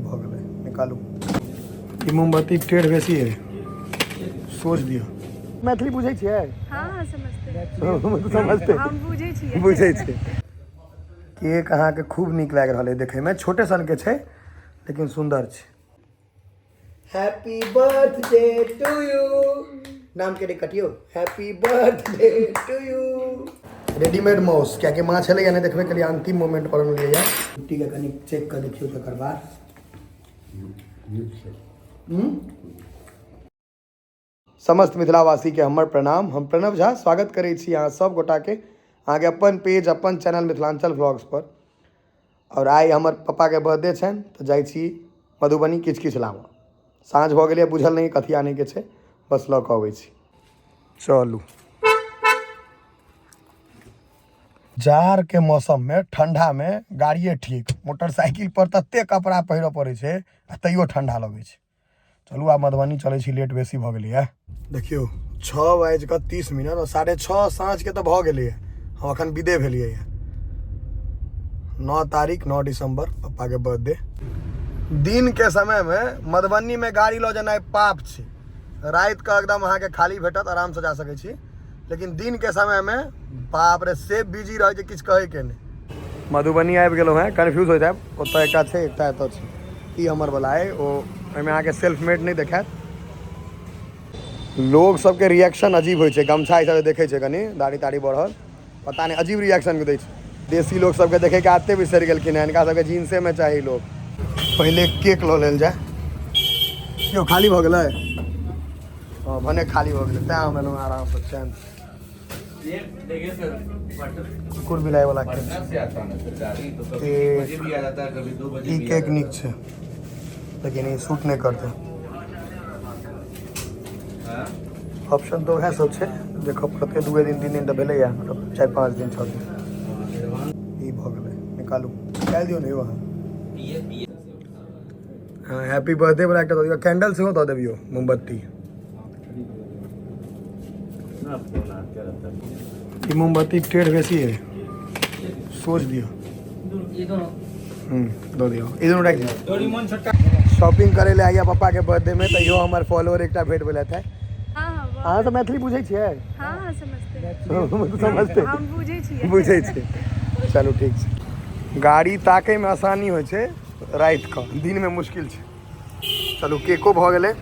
भऽ गेलै, निकालू। ई मोमबत्ती टेढ़ बेसी है, सोच दियौ। मैथिली बुझै छियै? हाँ हाँ, समझते। समझते? हम बुझै छियै। बुझै छियै। केक अहाँके खूब नीक लागि रहल है देखैमे, छोटे सनके छै लेकिन सुन्दर छै। हैप्पी बर्थडे टू यू, नाम के कटियो, हैप्पी बर्थडे टू यू। रेडीमेड माउस, कियाकि माँ छलैया नहि देखबे केलियै, अंतिम मोमेंट पर अनलियै। कुट्टी के कनि चेक कऽ देखियौ तकर बाद। समस्त मिथिलावासीके हमर प्रणाम। हम प्रणव झा स्वागत करै छी अहाँ सब गोटाके अहाँके अपन पेज, अपन चैनल मिथिलाञ्चल व्लॉग्स पर। आओर आइ हमर पप्पाके बर्थडे छनि तऽ जाइ छी मधुबनी किछु किछु लाबऽ। साँझ भऽ गेलैए, बुझल नहि कथी आनैके छै, बस लऽ कऽ अबै छी। चलू। जाड़के मौसममे ठण्डामे गाड़िए ठीक, मोटरसाइकिल पर ततेक कपड़ा पहिरऽ पड़ै छै आ तैयो ठण्डा लगै छै। चलू आब मधुबनी चलै छी, लेट बेसी भऽ गेलैए। देखियौ 6:30 आओर 6:30 साँझके तऽ भऽ गेलैए, हम एखन विदे भेलियै। 9 तारीख, 9 दिसंबर पप्पाके बर्थडे। दिनके समयमे मधुबनीमे गाड़ी लऽ जेनाइ पाप छै। रातिके एकदम अहाँके खाली भेटत, आरामसँ जा सकै छी, लेकिन दिनके समयमे बाप रे से बिजी रहै छै, किछु कहैके नहि। मधुबनी आबि गेलहुँ हेँ, कन्फ्यूज होइत हैब, ओतऽ एकटा छै, एकटा एतऽ छै। ई हमर वला अइ, ओ एहिमे अहाँके सेल्फ मेड नहि देखायत। लोग सबके रिएक्शन अजीब होइ छै, गमछा ई सब देखै छै, कनि दाढ़ी ताढ़ी बढ़ल, पता नहि अजीब रिएक्शन दै छै। देसी लोग सबके देखैके आदते बिसरि गेलखिन हेँ, हिनका सबके जींसेमे चाही लोग। पहिले केक लऽ लेल जाय। यौ खाली भऽ गेलै? हँ, भने खाली भऽ गेलै, तैँ हम एलहुँ आरामसँ चैन। कुकुर बिलाइ वाला केक ई केक नीक छै लेकिन ई सूट नहि करतै। ऑप्शन तऽ उएह सब छै, देखऽ पड़तै। 2 दिन 3 दिन तऽ भेलैए, मतलब 4 5 दिन 6 दिन। ई भऽ गेलै, निकालू, निकालि दियौ ने यौ अहाँ। हँ, हैप्पी बर्थडे वाला एकटा दऽ दियौ, कैंडल सेहो दऽ देबियौ, मोमबत्ती। ई मोमबत्ती टेढ़ बेसी है, सोच दियौ। दऽ दियौ, ई दुनू राखि दियौ। शॉपिंग करै लए आइया पप्पा के बर्थडे में, तैयो हमर फॉलोअर एकटा भेट भेलथि है। हाँ हाँ, अहाँ सब मैथिली बुझै छियै? हाँ हाँ, समझते। समझते? हम बुझै छियै। बुझै छियै, चलू ठीक छै। गाड़ी ताकैमे आसानी होइ छै राति कऽ, दिनमे मुश्किल छै। चलू केको भऽ गेलै,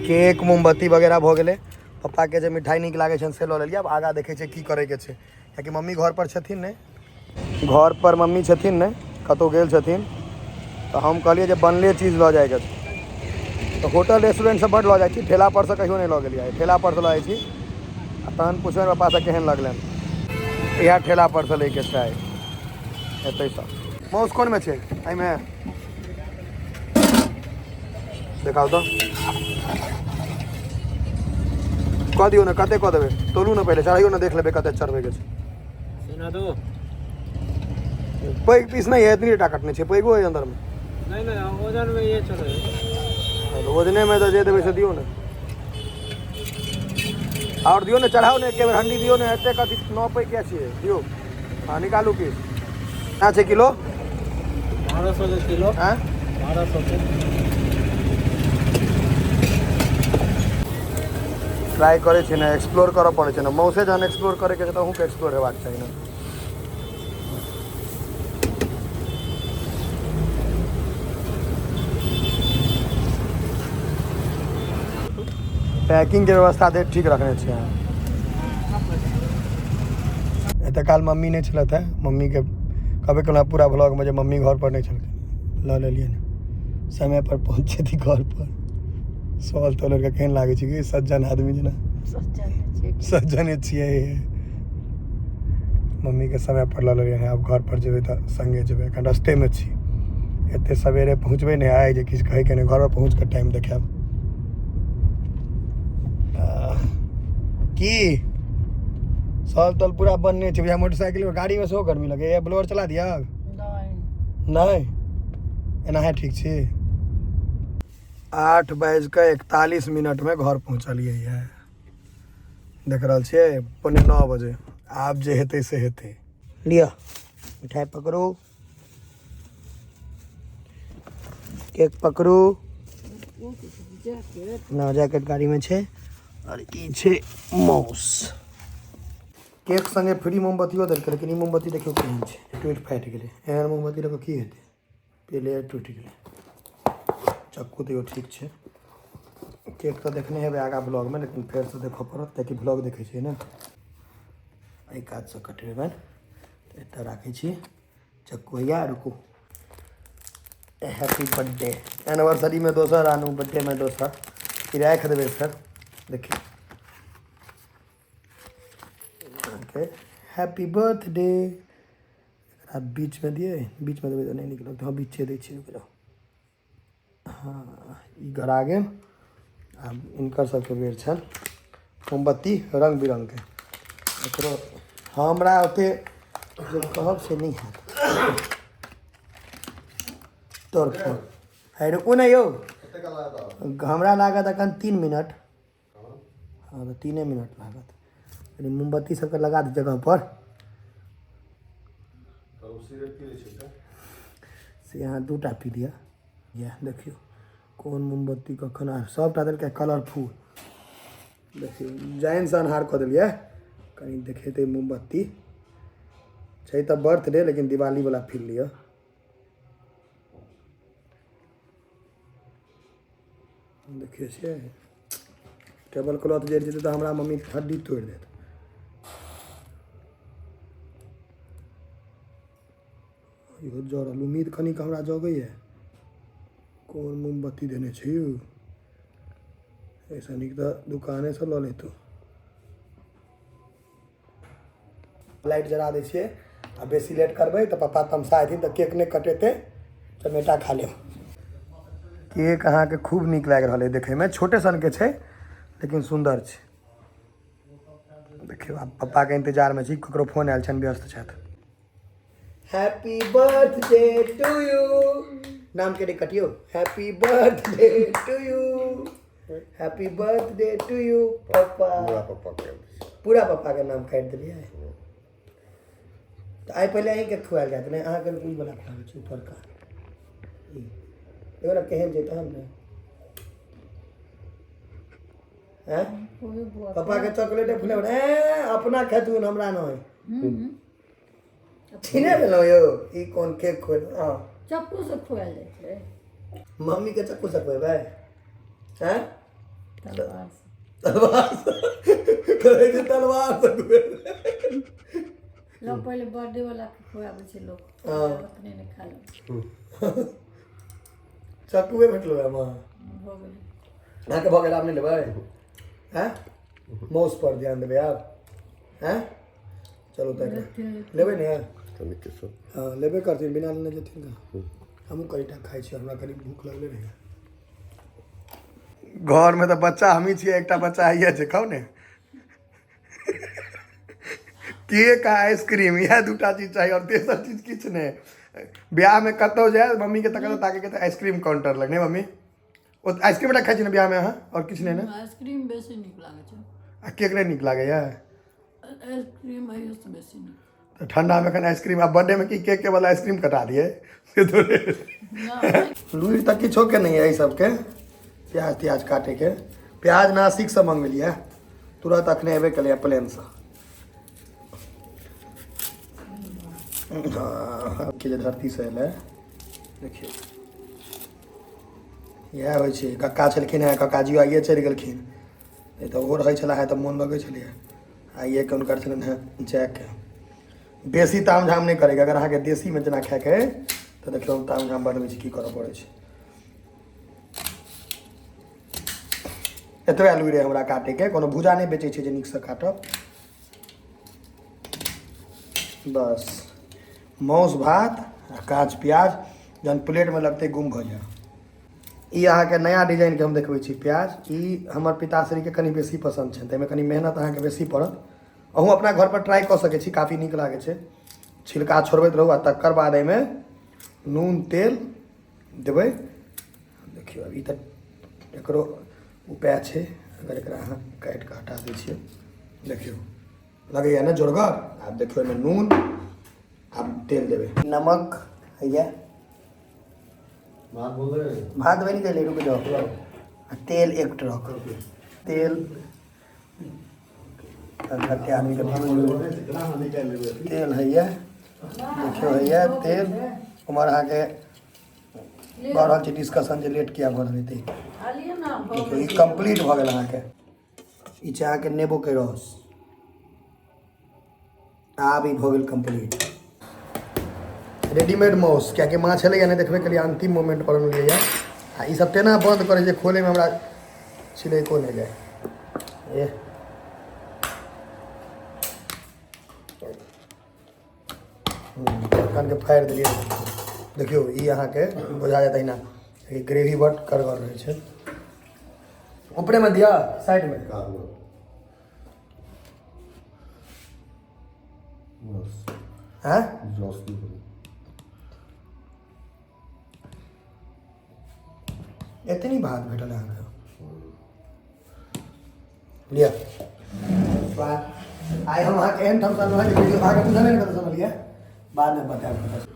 केक मोमबत्ती वगैरह भऽ गेलै। पप्पाके जे मिठाइ नीक लागै छनि से लऽ लेलियै। आब आगाँ देखै छियै की करैके छै, कियाकि मम्मी घर पर छथिन नहि, घर पर मम्मी छथिन नहि, कतहु गेल छथिन, तऽ हम कहलियै जे बनले चीज लऽ जाइके छै। तऽ होटल रेस्टोरेंटसँ बड्ड लऽ जाइ छी, ठेला परसँ कहियो नहि लऽ गेलियै। ठेला परसँ लऽ जाइ छी आ तहन पुछबनि पप्पासँ केहन लगलनि। इएह ठेला परसँ लैके छै आइ एतैसँ। माउस कोनमे छै? एहिमे देखाउ तऽ। कऽ दियौ ने, कते कऽ देबै? तोलू ने पहिले, चढ़ैयौ ने, देख लेबै कते चढ़बैके छै। पैघ पीस नहि है, एतनी टा कटने छै, पैघो है अंदरमे। नहीं नहीं, वजन में ये चले। तऽ वजनेमे तऽ जे देबै से दियौ ने, आओर दियौ ने, चढ़ाउ ने, एके बेर हंडी दियौ ने, एते कथी नपै किया छियै? दियौ, हँ, निकालू पीस। केना छै किलो? 1200 के किलो। आँय? 1200 के। ट्राई करै छी ने, एक्सप्लोर करऽ पड़ै छै ने। मौसे जहन एक्सप्लोर करैके छै तऽ अहूँके एक्सप्लोर हेबाक चाही ने। पैकिंग के व्यवस्था दे ठीक रखने छियै अहाँ। एते काल मम्मी नहि छलथि हेँ, मम्मीके कहबे केलहुँ पूरा व्लॉगमे जे मम्मी घर पर नहि छलखिन। लऽ लेलियै ने, समय पर पहुँच जेती घर पर। सॉल तोल के केहन लागै छै कि सज्जन आदमी जेना? सज्जने छियै। मम्मीके समय पर लऽ लेलियै हँ, आब घर पर जेबै तऽ सङ्गे जेबै। एखन रस्तेमे छी, एते सवेरे पहुँचबै ने आइ जे किछु कहैके नहि। घर पर पहुँच कऽ टाइम देखायब की सॉल तॉल पूरा बनने छै। बुझाय मोटरसाइकिल गाड़ीमे सेहो गर्मी लगैए। ब्लोअर चला दिअ? नहि, एनाहे ठीक छी। 8:41 में घर पहुँचलियै है। देख रहल छियै 8:45 बजे। आब जे हेतै से हेतै। लिअ मिठाइ पकड़ू। केक पकड़ू। न, जैकेट गाड़ीमे छै। आओर ई छै मौस। केक संगे फ्री मोमबत्तियो देलकै, लेकिन ई मोमबत्ती देखियौ केहन छै, टूटि फाटि गेलै। एहन मोमबत्ती लऽ कऽ की हेतै? पहिले टूटि गेलै। चक्कू तैयो ठीक छै। केक तऽ देखने हेबै आगाँ ब्लॉगमे, लेकिन फेरसँ देखऽ पड़त, कियाकि ब्लॉग देखै छियै ने। एहि कातसँ कटेबनि तऽ एतऽ राखै छी चक्कू। हैया रुकू। हैप्पी बर्थडे, एनिवर्सरीमे दोसर आनू, बर्थडेमे दोसर। ई राखि देबै सर। देखियौ, अहाँके हैप्पी बर्थडे। एकरा बीचमे दियै? बीचमे देबै तऽ नहि नीक लगतै। हँ, बीचे दै छियै, रुकि जाउ। हँ, ई गरा गेल। आब हिनकर सबके बेर छनि। मोमबत्ती रङ्ग बिरङ्गके। एकरो हमरा ओते जे कहब से नहि हैत। तोर फोन है, रुकू ने यौ। हमरा लागत एखन 3 मिनट। हँ, तऽ 3 मिनट लागत। कनि मोमबत्ती सबके लगा दी जगहपर। से अहाँ 2 टा पी लिअ। इएह देखियौ, कोन मोमबत्ती कखन आ सभटा देलकै कलरफुल। देखियौ, जाइनसँ अन्हार कऽ देलियै, कनि देखेतै। मोमबत्ती छै तऽ बर्थडे, लेकिन दिवालीवला फील लिअ। देखियौ, से टेबल क्लॉथ जरि जेतै तऽ हमरा मम्मी हड्डी तोड़ि देत। इहो जरल, उम्मीद कनिक हमरा जगैए। कोन मोमबत्ती देने छै यौ? एहिसँ नीक तऽ दुकानेसँ लऽ लेतू। लाइट जरा दै छियै आ बेसी लेट करबै तऽ पप्पा तमसा हेथिन, तऽ केक नहि कटेतै, चमेटा खा लेब। केक अहाँके खूब नीक लागि रहल अइ देखैमे। छोटे सनके छै, लेकिन सुन्दर छै। देखियौ, आब पप्पाके इंतजारमे छी। ककरो फोन आयल छनि, व्यस्त छथि। Happy birthday to you. नाम के कटियो। Happy birthday to you, happy birthday to you पप्पा। पूरा पप्पा के। पूरा पप्पा के नाम काटि देलियै। तऽ आइ पहिले अहीँके खुआयल जायत। नहि, अहाँके ई वाला खुआबै छी, ऊपरका ई। देखो ने केहन छै तहन ने। हैं, पप्पा के चॉकलेट फ्लेवर ए अपना खेतुन, हमरा नहि छीने लेलहुँ यौ। ई कोन केक खोल? हँ। चक्कू से खुआयल जाइ छै। मम्मी के चक्कू से खुएबै? हैं? तलवार से। तलवार से कहै छै, तलवार से खुएबै। लोग पहिले बर्थडे वाला के खुआबै छै लोग। अपने नहि खा ले। चक्कुए भेटलो है माँ। भऽ गेलै। अहाँके भऽ गेल, आब नहि लेबै? हैं, मौस पर ध्यान देबै आब। हैं, चलू तऽ एकरा लेबै ने। कनिक के सब। हँ, लेबे करथिन, बिना लेने जेथिन कहाँ? हमहूँ कनिटा खाइ छी, हमरा कनि भूख लगले रहै। घरमे तऽ बच्चा हमही छियै, एकटा बच्चा आइए छै। खाउ ने केक आ आइसक्रीम, इएह दूटा चीज चाही आओर तेसर चीज किछु नहि। बियाहमे कतहु जाय मम्मीके तऽ कतहु ताके तऽ आइसक्रीम काउंटर लग। नहि मम्मी, ओ आइसक्रीम टा खाइ छी ने बियाहमे अहाँ? आओर किछु नहि ने? आइसक्रीम बेसी नीक लागै छै। आ केक नहि नीक लागैए? आइसक्रीम अहियोसँ बेसी नीक। तऽ ठंडामे एखन आइसक्रीम आ बर्थडेमे की केक के बदला आइसक्रीम कटा दियै से थोड़े। नहि। लुरि तऽ किछो के नहि है एहि सबके, प्याज त्याज काटेके। प्याज नासिकसँ मंगेलियै, तुरंत अखने एबे केलैए प्लेनसँ। हाँ, के जे धरतीसँ एलै। देखियौ, इएह होइ छै। कक्का छलखिन हेँ, कक्काजियो आइए चलि गेलखिन, नहि तऽ ओहो रहै छलै हे तऽ मोन लगै छलैए। आइएके हुनकर छलनि हेँ जायके। बेसी ताम झाम नहि करैके। अगर अहाँके देसीमे जेना खायके अइ तऽ देखियौ, हम ताम झाम बनबै छी, की करऽ पड़ै छै। एतबे आलू रहै हमरा काटैके। कोनो भूजा नहि बेचै छै जे नीकसँ काटब। बस मासु भात आ काँच प्याज जहन प्लेटमे लगतै, गुम भऽ जाय। ई अहाँके नया डिजाइनके हम देखबै छी प्याज। ई हमर पिताश्रीके कनि बेसी पसन्द छनि, ताहिमे कनि मेहनत अहाँके बेसी पड़त। अहूँ अपना घर पर ट्राई कऽ सकै छी, काफी नीक लागै छै। छिलका छोड़बैत रहू आ तकर बाद एहिमे नून तेल देबै। देखियौ, अभी तऽ एकरो उपाय छै। अगर एकरा अहाँ काटि कऽ हटा दै छियै, देखियौ, लगैया ने जोरगर? आब देखियौ, एहिमे नून आब तेल देबै। नमक हैया। भात बनि गेलै, रुक जाओ। आ तेल एक ट्रक तेल, कते आदमीके तेल होइए, देखियौ होइए तेल। उम्हर अहाँके भऽ रहल छै डिस्कशन जे लेट किया भऽ रहल हेतै। खा लिअ ने। देखियौ, ई कम्प्लीट भऽ गेल अहाँके। ई छै अहाँके नेबोके रस। आब ई भऽ गेल कम्प्लीट रेडीमेड मौस, कियाकि माछ छलैए नहि, देखबे केलियै, अन्तिम मोमेंट पर अनलियै। आ ई सब तेना बन्द करै छै, खोलैमे हमरा छिलैको नहि जाय। एह, ढक्कनके फाड़ि देलियै। देखियौ, ई अहाँके बुझा जायत अहिना ग्रेवी बड कड़गर रहै छै। ऊपरेमे दिअ, साइडमे? हँ, एतनी भात भेटल अहाँके। लिअ स्वाद। आइ हम अहाँके एहन ठाम अनलहुँ हँ जे वीडियो अहाँके बुझल नहि कतऽसँ अनलियै। बादमे बतायब कतऽसँ।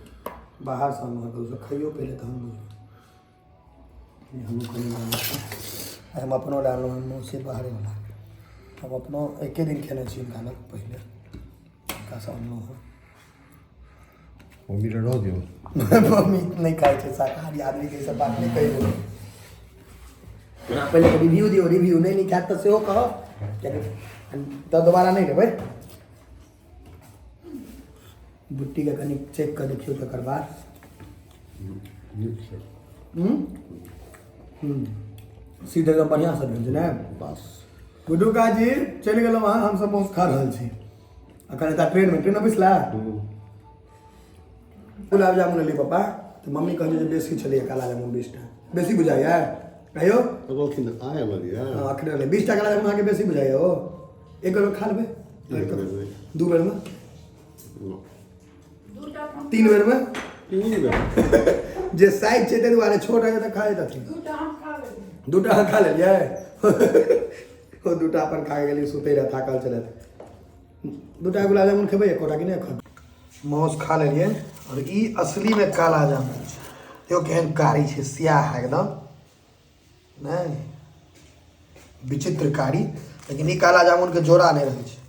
बाहरसँ अनलहुँ हँ कतऽसँ। खइयौ पहिले, तहन बुझबै। हमहूँ कनि आनलहुँ। आइ हम अपनो लए अनलहुँ हँ मौसी बाहरेवला। हम अपनो एके दिन खेने छी हुनका लग पहिले, हुनकासँ अनलहुँ हँ। मम्मी रह दियौ। मम्मी नहि खाइ छै, शाकाहारी आदमीके ई सब बात नहि कहियौ। पहिले रिव्यू दियौ, रिव्यू। नहि नीक हैत तऽ सेहो कहब, कियाकि तऽ दोबारा नहि लेबै। बुट्टीके कनि चेक कऽ देखियौ तकर बाद। नीक छै। हूँ हूँ सीधे एकदम बढ़िआँसँ भेल छै ने। बस। गुड्डू काजी चलि गेलहुँ अहाँ, हमसभ मासु खा रहल छी अखन। एतऽ ट्रेनमे बैसला। गुलाब जामुन लेलियै पप्पा, तऽ मम्मी कहै छै जे बेसी छलैए काला जामुन, 20 टा। बेसी बुझाइए कहियौ? कहलखिन आय अनलियै। हँ, अखने रहलै 20 टा काला जामुन। अहाँके बेसी बुझाइए? ओ एक बेरमे खा लेबै? एक बेरमे। दू बेरमे? तीन बेरमे? तीन बेर। जे साइज छै ताहि दुआरे, छोट है तऽ खा जेतथिन। दूटा हम खा लेबै। दूटा अहाँ खा लेलियै? ओ दूटा अपन खा गेलियै, सुतै रहै, थाकल छलथि। दूटा गुलाब जामुन खेबै एकोटा कि नहि एखन? मासु खा लेलियै आओर ई असलीमे काला जामुन छै। देखियौ केहन कारी छै, सियाह एकदम नहि, विचित्र कारी। लेकिन ई काला जामुनके जोड़ा नहि रहै छै।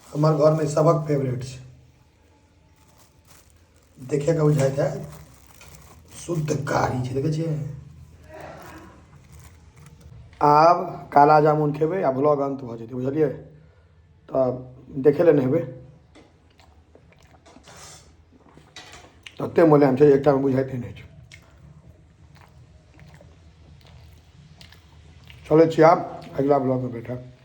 हमर घरमे सबक फेवरेट छै। देखेके बुझाइत है शुद्ध कारी छै। देखै छियै? आब काला जामुन खेबै आ व्लॉग अंत भऽ जेतै, बुझलियै? तऽ देखै लए नहि हेबै। तते मोलायम छै, एकटामे बुझाइते नहि छै। चलै छी आब, अगिला ब्लॉगमे भेटब।